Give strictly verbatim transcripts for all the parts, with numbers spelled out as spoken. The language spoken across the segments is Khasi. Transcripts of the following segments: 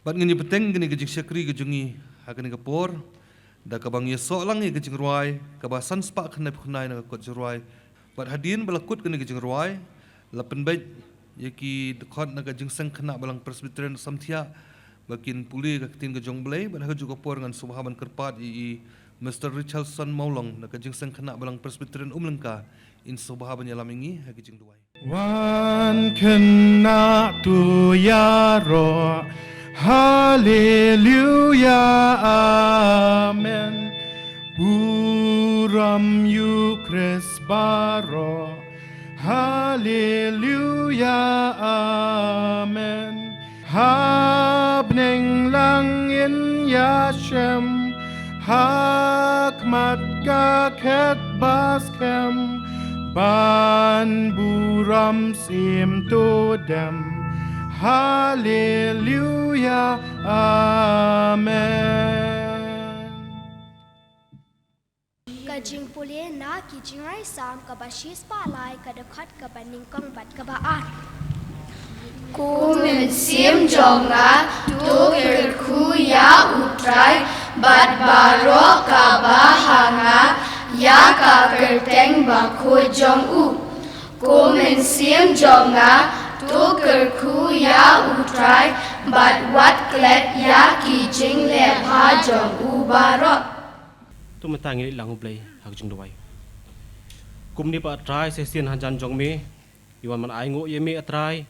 Bad ngin ïa bteng kane ka jingshakri ka jong ngi ha kane ka por da kaba ngi ïasoh lang ïa ka jingrwai kaba san spah khyndai phew khyndai na ka kot jingrwai. Bad hadien ba la kut kane ka jingrwai, la pynbeit ïa ki dkhot na ka Jingseng Khynnah Balang Presbyterian Samthiah ba kin pule ka ktien ka jong U Blei. Bad ha kajuh ka por ngan sngewbha ban kyrpad ïa i Mister Richardson Mawlong na ka Jingseng Khynnah Balang Presbyterian Umlyngka, in sngewbha ban ïalam ïa ngi ha ka jingduwai. Wan khynnah to ïaroh, Haleluya, Amen. Burom ïa U Khrist baroh, Haleluya, Amen. Ha bneng lang ngin ïashem, ha khmat ka khet ba skhem, ban burom syiem to dem, Haleluya, Amen. Ka jingpule na ki Jingrwai Salm kaba shispah lai, ka dkhot kaba nyngkong bad kaba ar. Ko mynsiem jong nga, to kyrkhu ïa U Trai, bad baroh kaba ha nga, ïa ka kyrteng bakhuid jong u. Ko mynsiem jong nga, to kyrkhu ïa U Trai, bad wat klet ïa ki jingleh bha jong u baroh. To mynta ngin leit lang U Blei ha ka jingduwai. Kumne pat Trai, sa shisien hajan jong me, ngi wan ban ainguh ïa me, A Trai,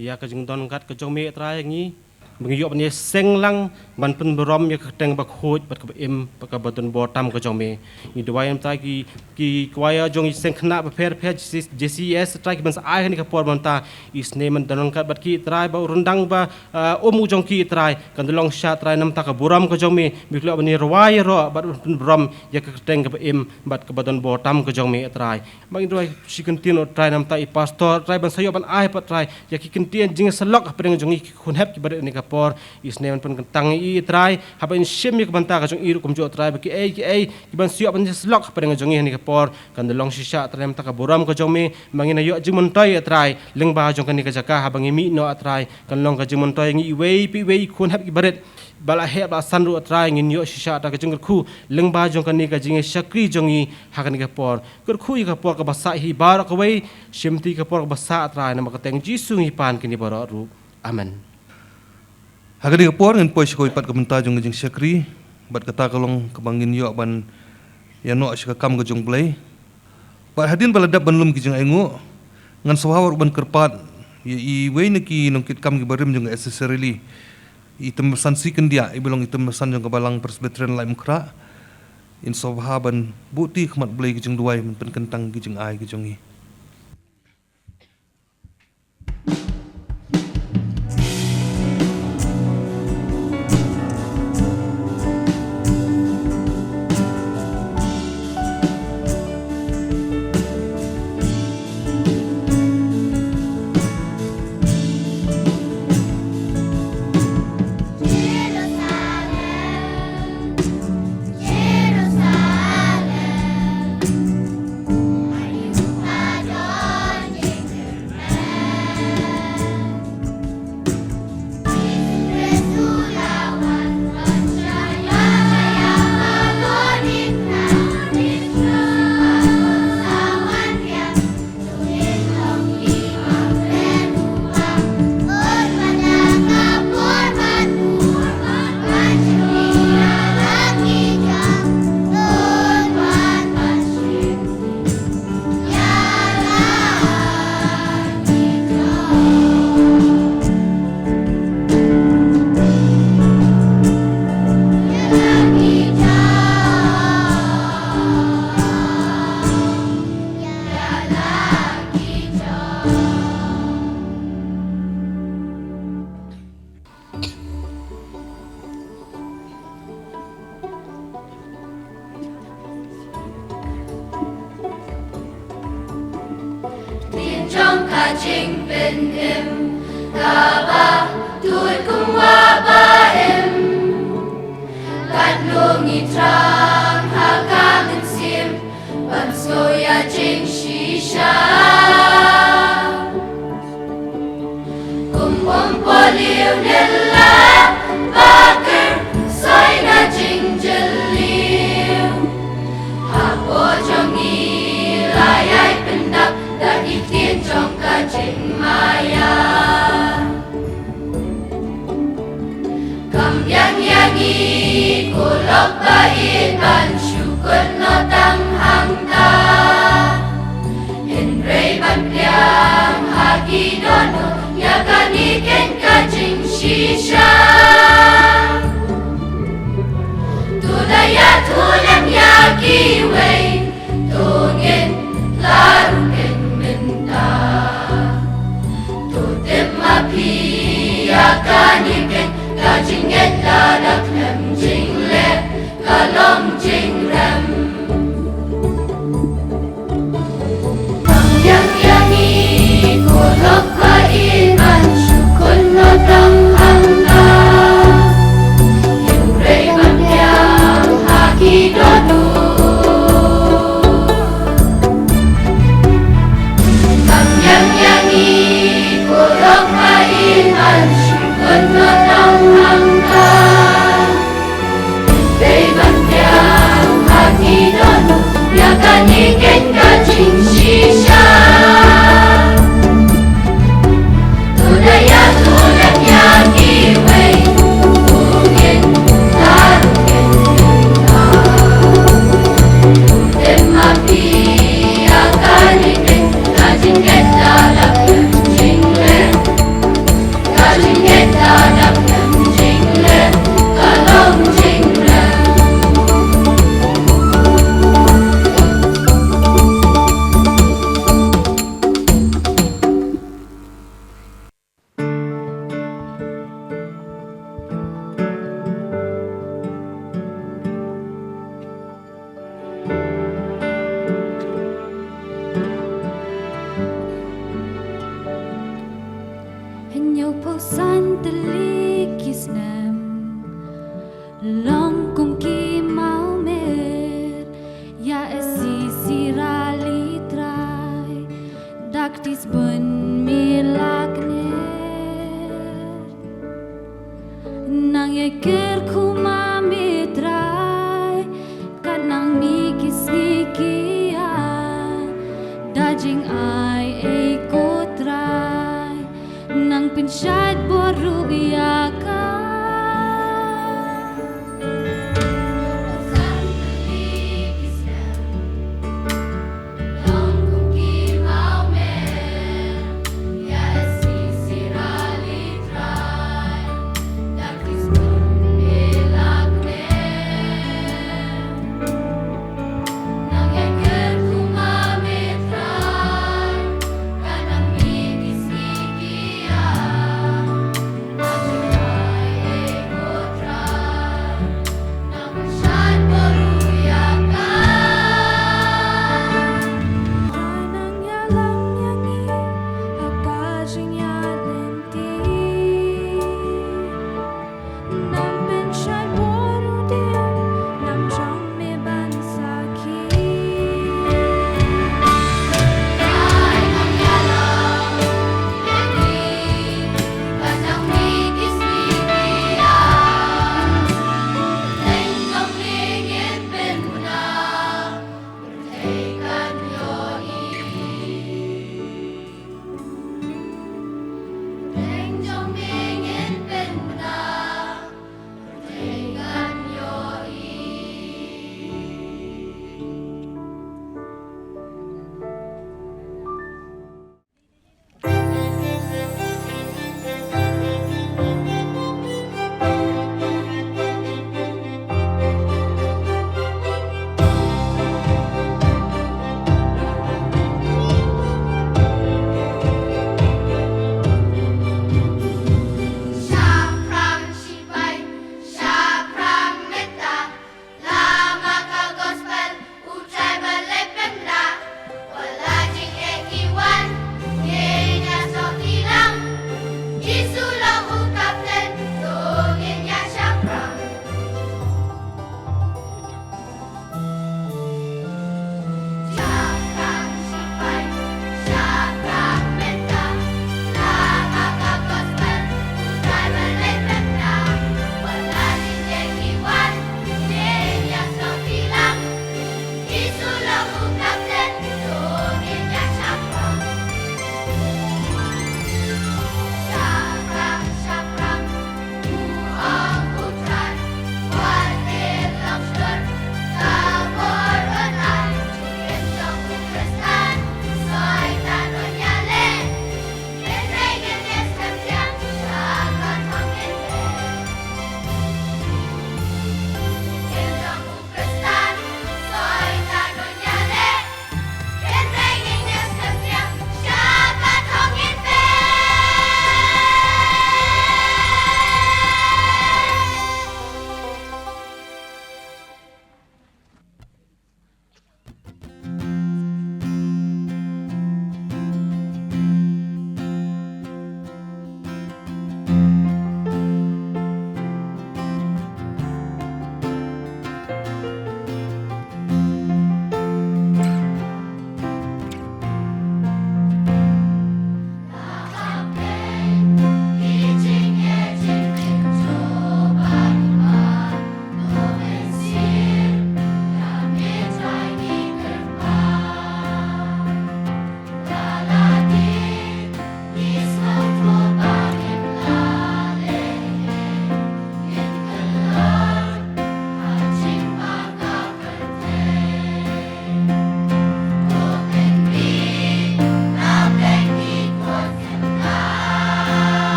ïa ka jingdon ryngkat ka jong me, A Trai, ngi ba ngi ïoh ban ïaseng lang ban pynburom ïa ka kyrteng bakhuid bad kaba im bad kaba donbor tam ka jong me. Ngi duwai mynta ki, ki kwaya jong i Seng Khynnah bapher bapher, J C S, A Trai, kiban sa ai ha kane ka por mynta, isynei ban don ryngkat bad ki, A Trai, ba u ryndang ba ah, um u jong ki, A Trai, kan da long shisha, A Trai, namar ka burom ka jong me, me khlem ban ïa rwai ïa roh bad pynburom ïa ka kyrteng kaba im bad kaba donbor tam ka jong me, A Trai. Ba ngin rwai shi kyntien, A Trai, namar i pastor, A Trai, ban sa ïoh ban ai pat, A Trai, ïa ki kyntien jingïasyllok hapdeng jong ngi ki khun hep ki barit ha kane ka por, isynei ban pynkyntang ïa i, A Trai, haba in shim ïa ka bynta ka jong i ruh kumjuh, A Trai, ba kiei kiei kiban sa ïoh ban ïasyllok hapdeng jong ngi ha kane ka por, kan da long shisha, A Trai, namar ka burom ka jong me, ba ngin ïoh jingmyntoi, A Trai, lyngba jong kane ka jaka haba ngi mih noh, A Trai, kan long ka jingmyntoi ïa ngi iwei pa iwei i khun hep ki barit. Ba la heh ba la san ruh, A Trai, ngin ïoh shisha, A Trai, ka jingkyrkhu lyngba jong kane ka jingïashakri jong ngi ha kane ka por. Kyrkhu ïa ka por kaba sah hi baroh kawei, shimti ka por kaba sah, A Trai, namar ka kyrteng Jisu ngi pan kine baroh ruh. Amen. Ha kane ka por ngin poi sha kawei pat ka bynta jong ka jingshakri, bad kata ka long kaba ngin ïoh ban ïa noh sha ka kam ka jong U Blei. Bad hadien ba la dep ban lum ki jingainguh, ngan sngewbha ruh ban kyrpad ïa iwei na ki nongkitkam kiba rim jong ka S S A Rili, i Tymmarsan C. Kyndiah, iba long i Tymmarsan jong ka Balang Presbyterian Laitumkhrah, in sngewbha ban buh ti khmat Blei ka jingduwai ban pynkyntang ki jingai ki jong ngi. Tin jong ka jingpynim kaba tuid kum wah ba im, katno ngi thrang ha ka mynsiem ban sngewïajing shisha. Kum um poliw ne la Ba i ban shu kut noh tang hangta. Hynrei ban pdiang ha ki dohnud ïa kane keiñ ka jingshisha. To da ïathuh lem ïa kiwei, to ngin la rung keiñ mynta. To tip ma phi ïa kane keiñ ka jingngeit la dap khlem jingleh, ka long jingrem. Tang ïa ngi, ko lok ba i ban shu kut noh tang hangta. Hynrei ban pdiang ha ki dohnud. Tang ïa ngi, ko lok ba i ban shu kut noh tang hangta. Hynrei ban pdiang ha ki dohnud ïa kane keiñ ka jingshisha. To da ïathuh lem ïa kiwei, to ngin la rung keiñ mynta. To tip ma phi ïa kane keiñ ka jingngeit la dap khlem jingleh. Ka jingngeit la dap khlem jingleh, ka long jingrem. Hynñiewphew san tylli ki snem, long kum ki mawmer, ïa isi sira li Trai, da kti sbun mi la kner. Nang ïa kyrkhu ma mi Trai, kat nang mi ki sngi ki ar, da jingai ei ko Trai, nang pynshait bor ruh ïa ka.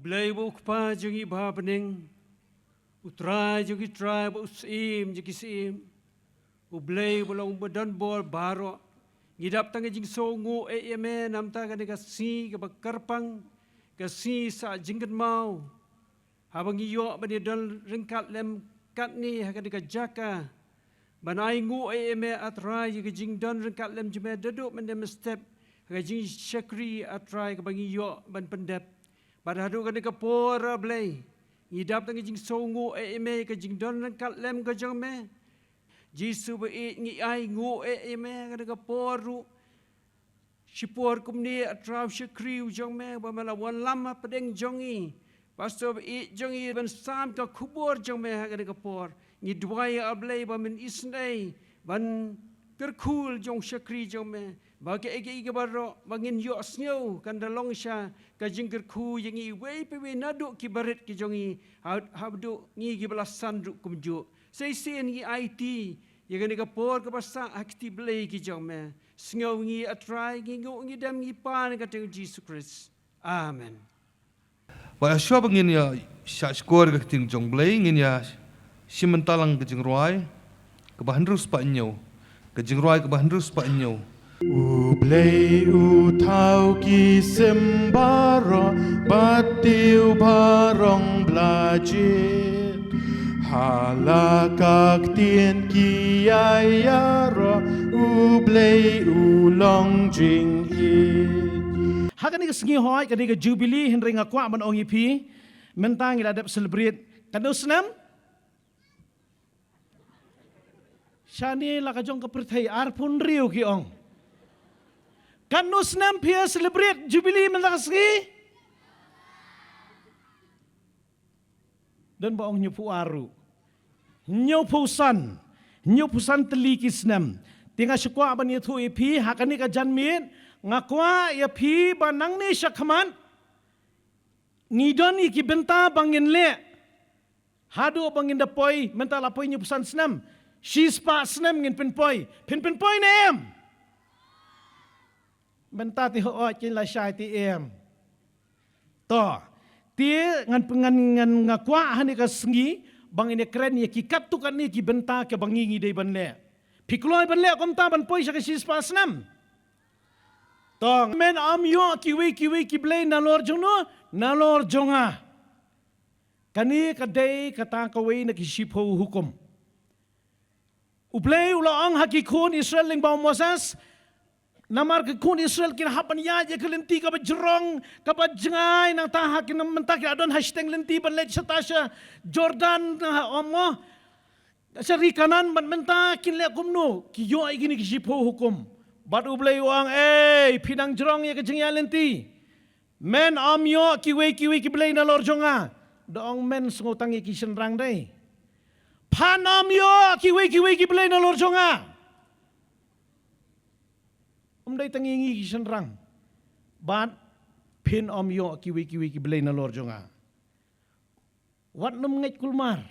Blei ba u Kpa jong ngi ba ha bneng, u Trai jong ki trai bad u Syiem jong ki syiem, u Blei ba long ba don bor baroh. Ngi dap tang ka jingsngew nguh ïa me namar kane ka sngi kaba kyrpang, ka sngi sah jingkynmaw, haba ngi ïoh ban ïadon ryngkat lem katne ha kane ka jaka, ban ai nguh ïa me A Trai ïa ka jingdon ryngkat lem jong me naduh mynne mynstep ha ka jingshakri A Trai kaba ngi ïoh ban pyndep. Bad haduh kane ka por, A Blei, ngi dap tang ka jingsngew nguh ïa me ïa ka jingdon ryngkat lem ka jong me. Jisu ba ïeit, ngi ai nguh ïa me ha kane ka por ruh. Shipor kumne A Trai, u shakri u jong me ba me la wanlam hapdeng jong ngi, pastor ba ïeit jong ngi, ban sam ka khubor jong me ha kane ka por. Ngi duwai, A Blei, ba men isynei ban kyrkhu jong u shakri jong me, ba kaei kaei kaba baroh ba ngin ïohsngew kan da long sha ka jingkyrkhu ïa ngi iwei pa iwei naduh ki barit ki jong ngi ha, haduh ngi kiba la san ruh kumjuh. Sa shisien ngi aiti ïa kane ka por kaba sah ha kti Blei ki jong me. Sngew ngi, A Trai, ngi nguh, ngi dem, ngi pan ha ka kyrteng Jisu Khrist. Amen. Bad shuwa ba ngin ïa shah shkor ka ktien jong Blei, ngin ïa shim bynta lang ka jingrwai kaba hynriew spah hynñiew. Ka jingrwai kaba hynriew spah hynñiew. U Blei u thaw ki sim baroh, bad u barong bla jied. Ha la ka ktien ki ïa ïaroh, U Blei u long jingïeit. Ha kane ka sngi hoi, kane ka Jubilee, hynrei nga kwah ban ong ïa phi, mynta ngi la dep celebrate katno snem? Shane la ka jong ka pyrthei, arphew hynriew ki ong. Katno snem phi ïa celebrate Jubilee mynta ka sngi? Don ba ong hynñiewphew ar ruh. Hynñiewphew san. Hynñiewphew san tylli ki snem. Te nga shu kwah ban ïathuh ïa phi, ha kane ka janmiet, nga kwah ïa phi ba nangne shakhmat ngi don ïa ki bynta ba ngin leh. Haduh ba ngin da poi, mynta la poi hynñiewphew san snem. Shispah snem ngin pynpoi. Phin pynpoi ne em? Mynta te hooid kin la shai te em. To, te ngan, ngan, ngan, nga kwah ha kane ka sngi ba ngin ïa kren ïa ki katto katne ki bynta kiba ngi ngi dei ban leh. Phi kloi ban leh kumta ban poi sha ka shispah snem? To, men ym ïoh kiwei kiwei ki blei nalor jong no, nalor jong nga. Kane ka dei kata kawei na ki shiphew hukum. U Blei u la ong ha ki khun Israel lyngba u Moses, namar ki khun Israel kin hap ban ïaid ïa ka lynti kaba jrong, kaba jngai, nangta ha kin, mynta ki la don ha shiteng lynti ban leit shata sha Jordan, ha, ong mo, sha ri Kanaan, bad mynta kin leh kumno, ki ïoh ïa kine ki shiphew hukum. Bad U Blei u ong, ei, phi dang jrong ïa ka jingïaid lynti. Men ym ïoh kiwei kiwei ki blei nalor jong nga. Da ong men, sngew tang ïa ki shynrang dei. Phan ym ïoh kiwei kiwei ki blei nalor jong nga. Ym dei tang ïa ngi ki shynrang. Bad phin ym ïoh kiwei kiwei ki blei nalor jong nga. Wat nym ngeit kulmar.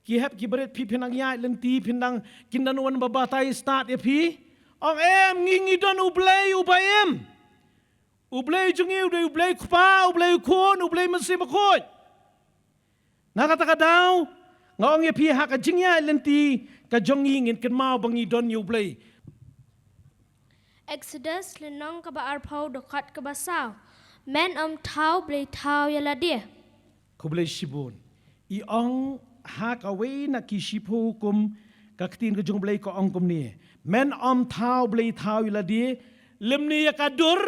Ki hep ki barit phi, phin dang ïaid lynti, phin dang, kin dang wan ba batai stad ïa phi. Ong em, ngi ngi don U Blei uba im. U Blei jong ngi u dei U Blei Kpa, U Blei Khun, U Blei Mynsiem Bakhuid. Na kata ka daw, nga ong ïa phi, ha ka jingïaid lynti ka jong ngi ngin kynmaw ba ngi don ïa U Blei. Exodus lynnong kaba arphew, dkhot kaba saw. Men ym thaw blei thaw ïa lade. Khublei shibun. I ong ha kawei na ki shiphew hukum, ka ktien ka jong U Blei ka ong kumne. Men ym thaw blei thaw ïa lade, lymne ïa ka dur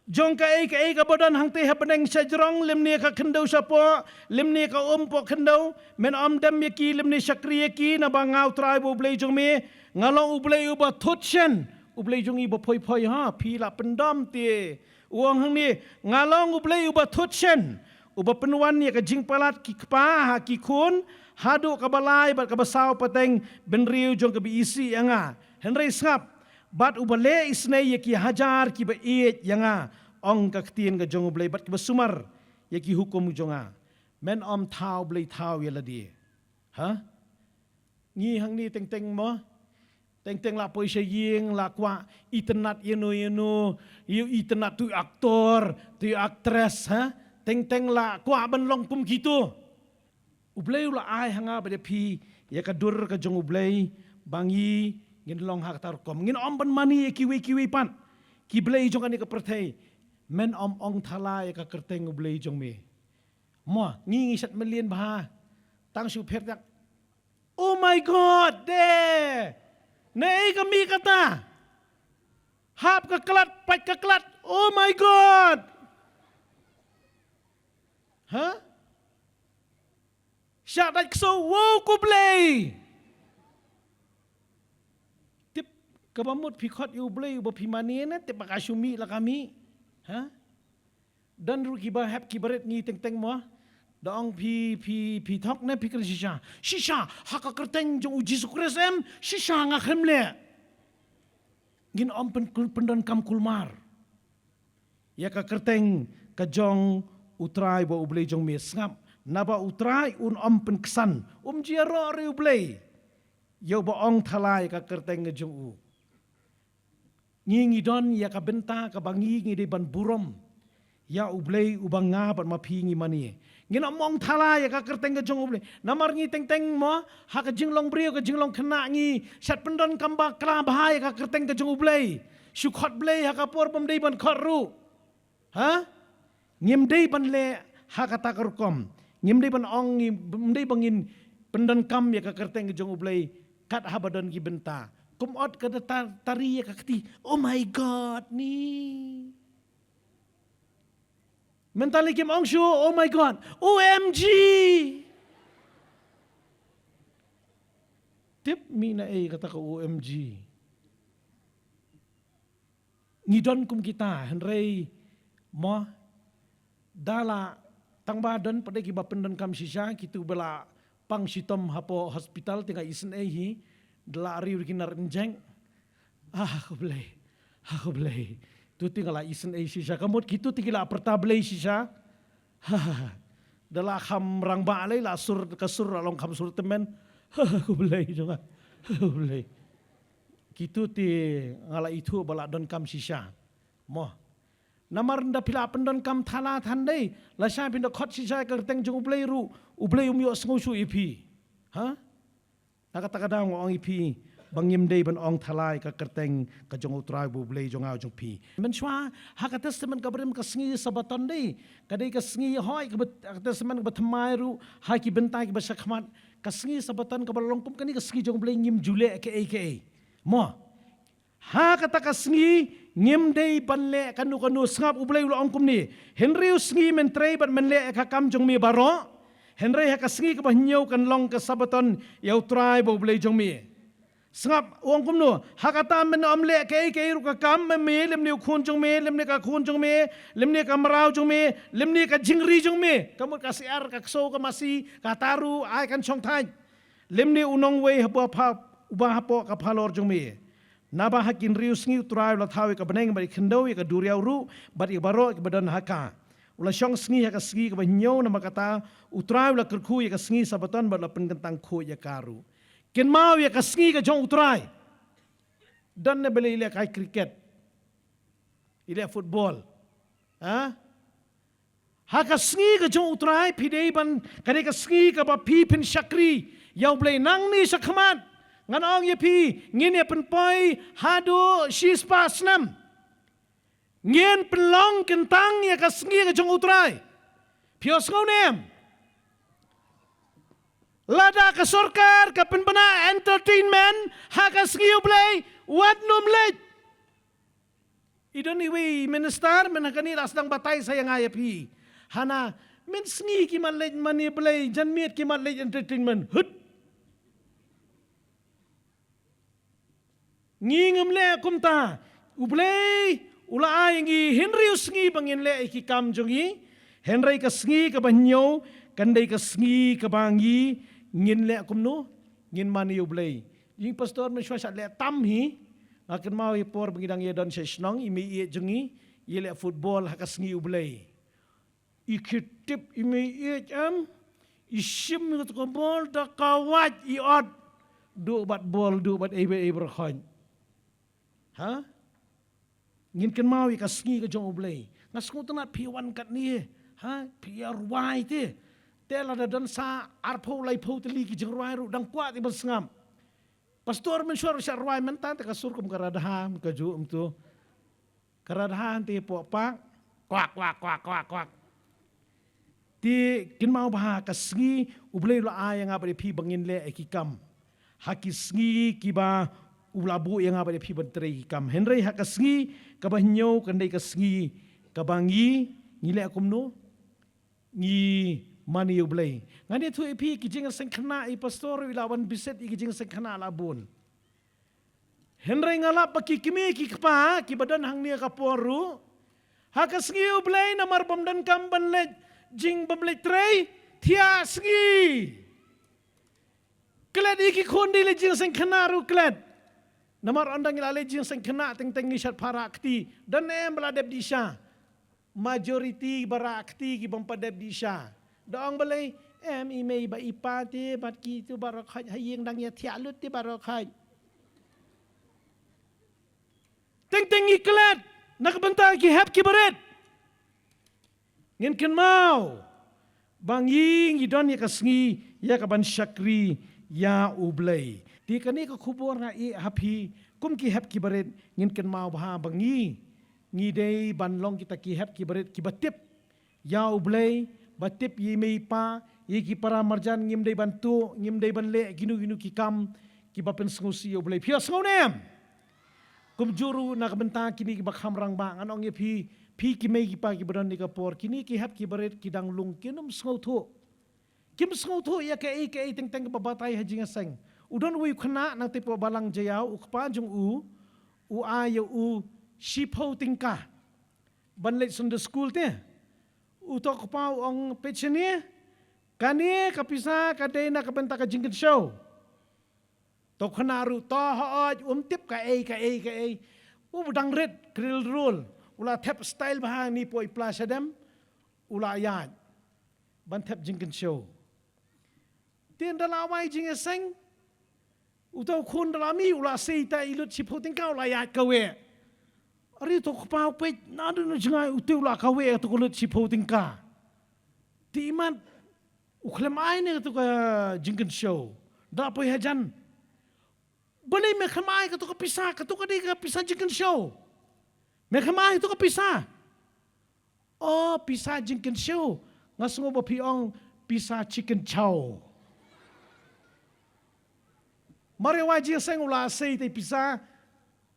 jong kaei kaei kaba don hangtei ha bneng shajrong, lymne ïa ka khyndew shapoh, lymne ïa ka um poh khyndew, men ym dem ïa ki, lymne shakri ïa ki, naba nga U Trai ba U Blei jong me, nga long U Blei uba thut shen, U Blei jong ngi ba phoi phoi, ha, phi la pyndom te. U ong hangne, nga long U Blei uba thut shen, uba pynwan ïa ka jingpalat ki kpa ha ki khun, haduh kaba lai bad kaba saw pateng bynriew jong ka ba isih ïa nga. Hynrei sngap, bad uba leh isynei ïa ki hajar kiba ïeit ïa nga, ong ka ktien ka jong U Blei, bad kiba sumar ïa ki hukum jong nga. Men ym thaw blei thaw ïa lade. Ha? Ngi hangne teng teng mo. Teng teng la poi sha ïing la kwah itynnad ïano ïano, ïa itynnad tu actor, tu actress, ha? Teng teng la kwah ban long kum kito. U Blei u la ai ha nga bad ïa phi ïa ka dur ka jong U Blei ba ngi ngin long ha kata rukom. Ngin ym ban mane ïa kiwei kiwei pat ki blei jong kane ka pyrthei. Men ym ong thala ïa ka kyrteng U Blei jong me. Mo, ngi ngi shat mlien bha. Tang shu pher dak. Oh my God, de. Naei ka mih kata. Hap ka klat, pait ka klat. Oh my God. Ha? Shah dait kso, wow, ko Blei. Tip, kaba mut phi khot ïa U Blei uba phi mane ne, tip ba ka shu mih la ka mih. Ha? Don ruh kiba hep kiba rit ngi teng teng mo. Da ong phi, phi, phi thok ne phi kren shisha. Shisha, ha ka kyrteng jong U Jisu Khrist em, shisha nga khlem leh. Ngin ym pyn-, pyndonkam kulmar ïa ka kyrteng ka jong U Trai bad U Blei jong me, sngap. Naba U Trai un ym pynksan, um ju ïaroh ruh ïa U Blei ïa uba ong thala ïa ka kyrteng ka jong u. Ngi ngi don ïa ka bynta kaba ngi ngi dei ban burom ïa U Blei uba nga bad ma phi ngi mane. Ngin ym ong thala ïa ka kyrteng ka jong U Blei. Namar ngi teng teng mo, ha ka jinglong briew ka jinglong khynnah ngi shat pyndonkam bakla bha ïa ka kyrteng ka jong U Blei. Shu khot Blei ha ka por bym dei ban khot ruh. Ha? Ngim dei ban leh ha kata ka rukom. Ngim dei ban ong, ngim dei ba ngin pyndonkam ïa ka kyrteng ka jong U Blei kat haba don ki bynta. Kum ot ka da tar-, tari ïa ka kti. Oh my God, ni. Mynta lei kim ong shuh, oh my God. O M G. Tip mi naei kata ka O M G. Ngi don kum kita, hynrei mo, da la tang ba don pat de kiba pyndonkam shisha, kitu ba la pang shitom hapoh hospital, te nga isynei hi, da la riu ki nar injek. Ah, ko Blei, ah, ko Blei. Tu te nga la isynei shisha, ka mut kitu te ki la pyrta Blei shisha. Da la kham rangbah lei, la sur, ka sur la long kham sur tymmen. Ko Blei jong nga. Ko Blei. Kitu te nga la ithuh ba la donkam shisha. Mo. Namar nda phi la pyndonkam thala than dei, lashai phin da khot shisha ka kyrteng jong U Blei ruh, U Blei um ïohsngew shuh ïa phi. Ha? Na kata ka daw nga ong ïa phi ba ngim dei ban ong thala ïa ka kyrteng ka jong U Trai bad U Blei jong nga jong phi. Mynshuwa ha ka Testament kaba rim ka sngi Sabaton dei, ka dei ka sngi hoi kaba, ka Testament kaba thymmai ruh ha ki bynta kiba shakhmat, ka sngi Sabaton kaba long kum kane ka sngi jong U Blei ngim ju leh kaei kaei. Mo. Ha kata ka sngi ngim dei ban leh kano kano, sngap, U Blei u la ong kumne. Hynriew sngi men trei bad men leh ïa ka kam jong me baroh. Hynrei ha ka sngi kaba hynñiew kan long ka Sabaton ïa U Trai bad U Blei jong me. Sngap, u ong kumno, ha kata men ym leh kaei kaei ruh, ka kam me, lymne u khun jong me, lymne ka khun jong me, lymne ka mraw jong me, lymne ka jingri jong me. Ka mut ka syiar, ka ksew, ka masi, ka taru, ai kan shong thait. Lymne u nongwei haba pha, uba hapoh ka phalor jong me. Naba ha ki hynriew sngi U Trai u la thaw ïa ka bneng bad ïa ka khyndew, ïa ka duriaw ruh bad ïa baroh kiba don ha ka. U la shong sngi ha ka sngi kaba hynñiew, namar kata U Trai u la kyrkhu ïa ka sngi Sabaton bad u la pynkyntang khuid ïa ka ruh. Kynmaw ïa ka sngi ka jong U Trai. Don ne ba lei leh kai cricket, i leh football? Ha? Ha ka sngi ka jong U Trai phi dei ban, ka dei ka sngi kaba phi phin shakri ïa U Blei. Nangne shakhmat ngan ong ïa phi, ngin ïa pynpoi haduh shispah snem. Ngin pynlong kyntang ïa ka sngi ka jong U Trai. Phi ïohsngew ne em? Lada ka sorkar ka pynbna entertainment ha ka sngi U Blei, wat nym leit. I don iwei i minister mynta kane la sdang batai sa ïa nga ïa phi. Hana, mynsngi ki mat leit mane Blei, janmiet ki mat leit entertainment. Hut. Ngi ngim leh kumta. U Blei u la ai ngi hynriew sngi ba ngin leh ïa ki kam jong ngi. Hynrei ka sngi kaba hynñiew kan dei ka sngi kaba ngi ngin leh kumno? Ngin mane ïa U Blei. Ïing pastor mynshuwa shah leh tam hi. Nga kynmaw ïa por ba ngi dang ïa don sha shnong, i mei ïeit jong ngi i leh football ha ka sngi U Blei. I khie tip i mei ïeit em, i shim ïa ka bol da ka wait i ot. Duh bad bol, duh bad ei bad ei baroh khoit. Ha? Ngin kynmaw ïa ka sngi ka jong U Blei. Nga sngewtynnat phi wan katne. Ha, phi ïa rwai te. Te lada don sa arphew laiphew tylli ki jingrwai ruh dang kwah te ban sngap. Pastor mynshuwa ruh shah rwai mynta te ka sur kum ka radha, ka ju um tu. Ka radha te poh pak. Kwak, kwak, kwak, kwak, kwak. Te kynmaw ba ha ka sngi U Blei u la ai ïa nga bad ïa phi ba ngin leh ïa ki kam. Ha ki sngi kiba u la buh ïa nga bad ïa phi ban trei ki kam. Hynrei ha ka sngi kaba hynñiew kan dei ka sngi kaba ngi, ngi leh kumno? Ngi mane ïa U Blei. Ngan ïathuh ïa phi ki jingïaseng khynnah, i pastor i la wan visit ïa ki jingïaseng khynnah la bun. Hynrei nga lap ba ki kmie ki kpa kiba don hangne ka por ruh, ha ka sngi U Blei namar bym don kam ban leit jing, bym leit trei, thiah sngi. Klet ïa ki khun, dei leit jingïaseng khynnah ruh klet. Namar ynda ngi la leit jingïaseng khynnah teng teng ngi shad pha rah kti. Don em ba la dep dih sha? Majority ba rah kti ki bym pat dep dih sha. Da ong balei? Em, i mei bad i pa te bad kitu baroh khoit ha ïing dang ïa thiah lut te baroh khoit. Teng teng ngi klet na ka bynta ki hep ki barit. Ngin kynmaw ba ngi, ngi don ïa ka sngi ïa ka ban shakri ïa U Blei. Te kane ka khubor nga ïeh ha phi kum ki hep ki barit, ngin kynmaw ba ha ba ngi, ngi dei ban long kita ki hep ki barit kiba tip ïa U Blei, ba tip ïa i mei i pa, ïa ki para marjan. Ngim dei ban tuh, ngim dei ban leh kino kino ki kam kiba pynsngewsih ïa U Blei. Phi ïohsngew ne em? Kumjuh ruh na ka bynta kine kiba kham rangbah, ngan ong ïa phi, phi ki mei ki pa kiba don ha kane ka por, kine ki hep ki barit ki dang lung, kin ym sngewthuh. Kim sngewthuh ïa kaei kaei teng teng kaba batai ha jingïaseng. U don uwei u khynnah nangtei hapoh balang Jaïaw, u kpa jong u u ai ïa u shiphew tyngka ban leit Sunday school te. Uto u kpa u ong, peit shane, kane ka pisa ka dei na ka bynta ka jingkynshew. Uto u khynnah ruh, to hooid, um tip kaei kaei kaei. U dang rit, krilrul. U la thep style bha hangne hapoh i pla shadem. U la ïaid ban thep jingkynshew. Te ynda la wai jingïaseng, uto u khun da la mih, u la sei ïa i lut shiphew tyngka, u la ïaid kaweh. Are uto u kpa u peit, naduh na jngai, ute u la kaweh ïa uto u lut shiphew tyngka. Te imat u khlem ai ne kato ka jingkynshew. Da poi hajan. Balei me khlem ai kato ka pisa, kato ka dei ka pisa jingkynshew. Me khlem ai kato ka pisa. O, pisa jingkynshew. Nga sngew ba phi ong pisa chicken chow. Mar ïa wai jingïaseng u la sei ïa i pisa,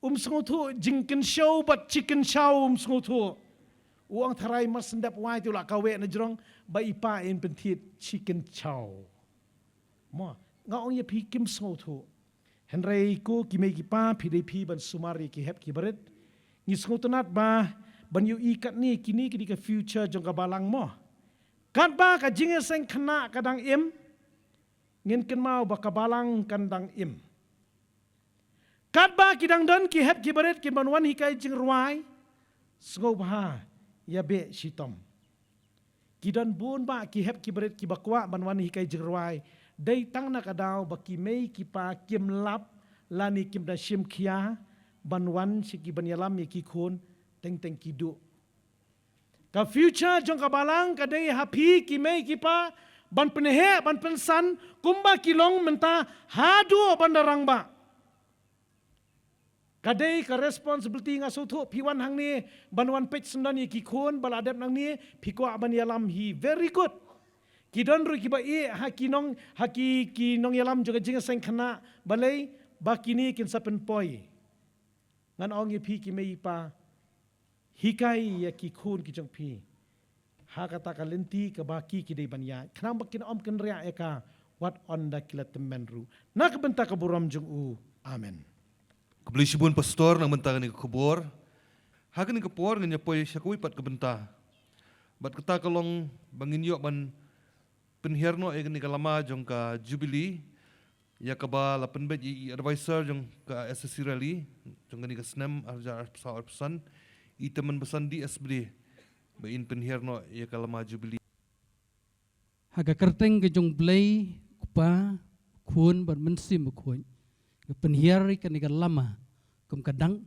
um sngewthuh jingkynshew bad chicken chow um sngewthuh. U ong tharai mar shen dep wai te u la kaweh na jrong, ba i pa in pynthied chicken chow. Mo, nga ong ïa phi kim sngewthuh. Hynrei ko ki mei ki pa, phi dei phi ban sumar ïa ki hep ki barit. Ngi sngewtynnat ba ban ïohi katne, kine ki dei ka future jong ka balang mo. Katba ka jingïaseng khynnah ka dang im, ngin kynmaw ba ka balang kan dang im. Katba ki dang don ki hep ki barit kin ban wan hikai jingrwai, sngewbha ïa beh shitom. Ki don bun bah ki hep ki barit kiba kwah ban wan hikai jingrwai. Dei tang na ka daw ba ki mei ki pa kim lap lane kim da shim khia ban wan sha ki ban ïalam ïa ki khun, teng teng ki duh. Ka future jong ka balang ka dei ha phi ki mei ki pa ban pynheh ban pynsan kumba ki long mynta haduh ban da rangbah. Ka dei ka responsibility, nga sngewthuh phi wan hangne ban wan peit syndon ïa ki khun ba la dep nangne, phi kwah ban ïalam hi, very good. Ki don ruh kiba ïeh ha ki nong, ha ki, ki nongïalam jong ka jingïaseng khynnah, balei, ba kine kin sa pynpoi. Ngan ong ïa phi ki mei pa, hikai ïa ki khun ki jong phi ha kata ka lynti kaba ki, ki dei ban ïaid, khnang ba kin ym kynriah ïa ka, wat ynda ki la tymmen ruh. Na ka bynta ka burom jong u. Amen. Khublei shibun Pastor na ka bynta kane ka khubor. Ha kane ka por ngin ïa poi sha kawei pat ka bynta. Bad kata ka long ba ngin ïoh ban pynhiar noh ïa kane ka lama jong ka Jubilee, ïa kaba la pynbeit ïa i advisor jong ka S A C rally jong kane ka snem arhajar arphew saw arphew san, i Tymmen Basan D S Blei, ba in pynhiar noh ïa ka lama Jubilee. Ha ka kyrteng ka jong U Blei, U Kpa, U Khun bad U Mynsiem Bakhuid, nga pynhiar ïa kane ka lama kum ka dang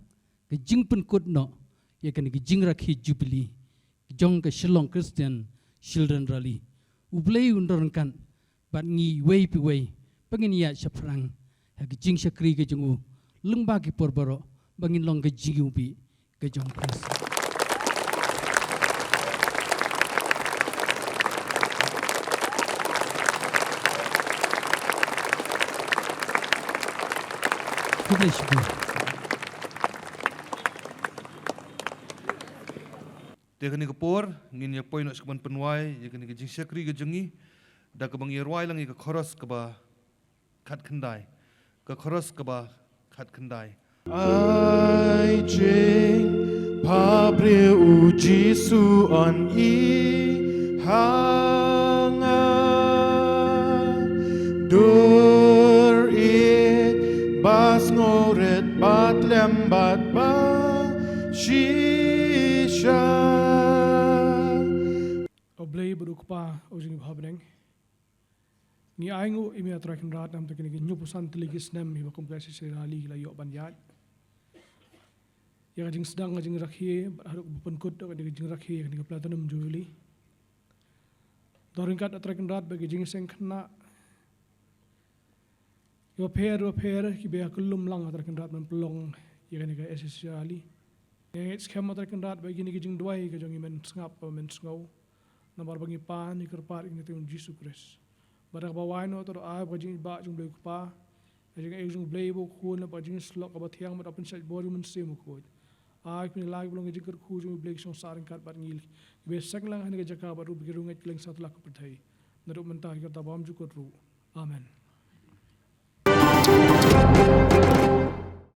ka jingpynkut noh ïa kane ka jingrakhe Jubilee jong ka Shillong Christian Children Rally. U Blei un don ryngkat bad ngi iwei pa iwei ba ngin ïaid shaphrang ha ka jingshakri ka jong u lyngba ki por baroh ba ngin long ka jingïewbih ka jong Khrist. Khublei shibun. Te kane ka por ngin ïa poi noh sha ka ban pynwai ïa kane ka jingshakri ka jong ngi da kaba ngi rwai lang ïa ka chorus kaba khatkhyndai. Ka chorus kaba khatkhyndai. Ai jingphabriew u Jisu yn ïehang nga, dur ïeit ba sngewrit bad lem bad ba shisha. U Blei bad u Kpa u jong ngi ba ha bneng. Ngi ainguh ïa me, A Trai Kynrad, namar kine ki hynñiewphew san tylli ki snem ïa ba kum ka S S C Rally la ïoh ban ïaid. Ïa ka jingsdang ka jingrakhe bad haduh ba pynkut ïa ka jingrakhe ïa kane ka Platinum Jubilee. Don ryngkat, A Trai Kynrad, bad ki jingseng khynnah kiba pher bapher kiba ïa kyllum lang, A Trai Kynrad, ban pynlong ïa kane ka S S C Rally. Ngi ngeit skhem, A Trai Kynrad, ba kine ki jingduwai ka jong ngi men sngap bad men sngew. Namar ba ngi pan ngi kyrpad ïa kane ha ka kyrteng u Jisu Khrist. Bad da kaba wai noh, to ai ba ka jingïeit jong u Blei u Kpa, ka jingïeit jong u Blei u Khun, bad ka jingïasyllok kaba thiang, bad ka jingshait bor jong u Mynsiem Bakhuid, ai ba kin ïa long ka jingkyrkhu jong u Blei ka shong sah ryngkat bad ngi kiba seng lang ha kane ka jaka bad ruh ba ki riewngeit ki leng satlak ka pyrthei, naduh mynta ki kata bymjukut ruh. Amen.